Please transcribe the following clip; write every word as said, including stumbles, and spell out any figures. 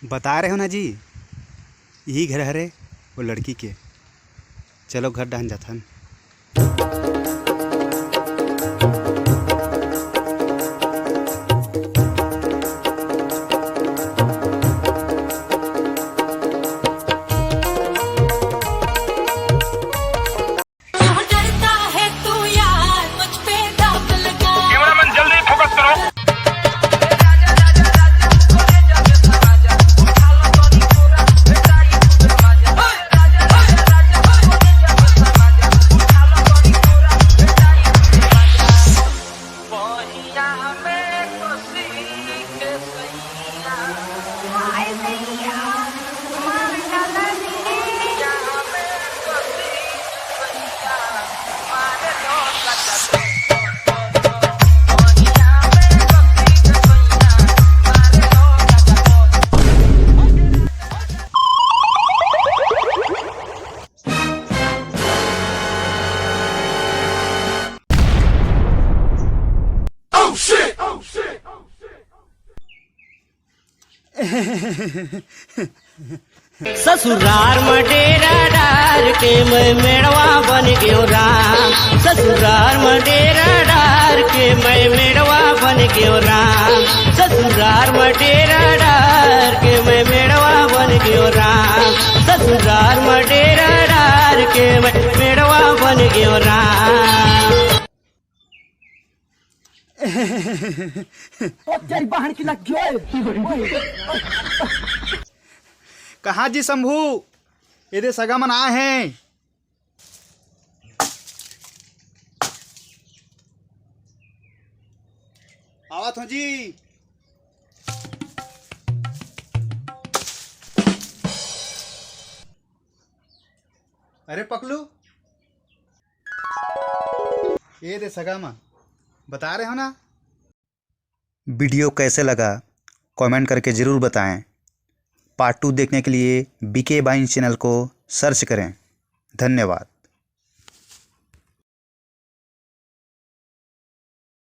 बता रहे हो ना जी, यही घर हरे वो लड़की के। चलो घर डहन जाथन। क्यों डरता है तू यार, मुझ पे दाग लगा। कैमरामैन, जल्दी फोकस करो। ससुरार म डेरा डार के मैं मेड़वा बन गयो राम। ससुरार म डेरा डार के मैं मेड़वा बन गयो राम। ससुरार म डेरा डार के मैं मेड़वा बन गयो राम। ससुरार म डेरा डार के मैं मेड़वा बन गयो राम। ओ तेरी बहन की लग गई। कहाँ जी शंभू, एदे सगा मन आए हैं। आवत हो जी। अरे पकलू, एदे सगा मन, बता रहे हो ना। वीडियो कैसे लगा, कमेंट करके ज़रूर बताएं। पार्ट टू देखने के लिए बीके बाइन चैनल को सर्च करें। धन्यवाद।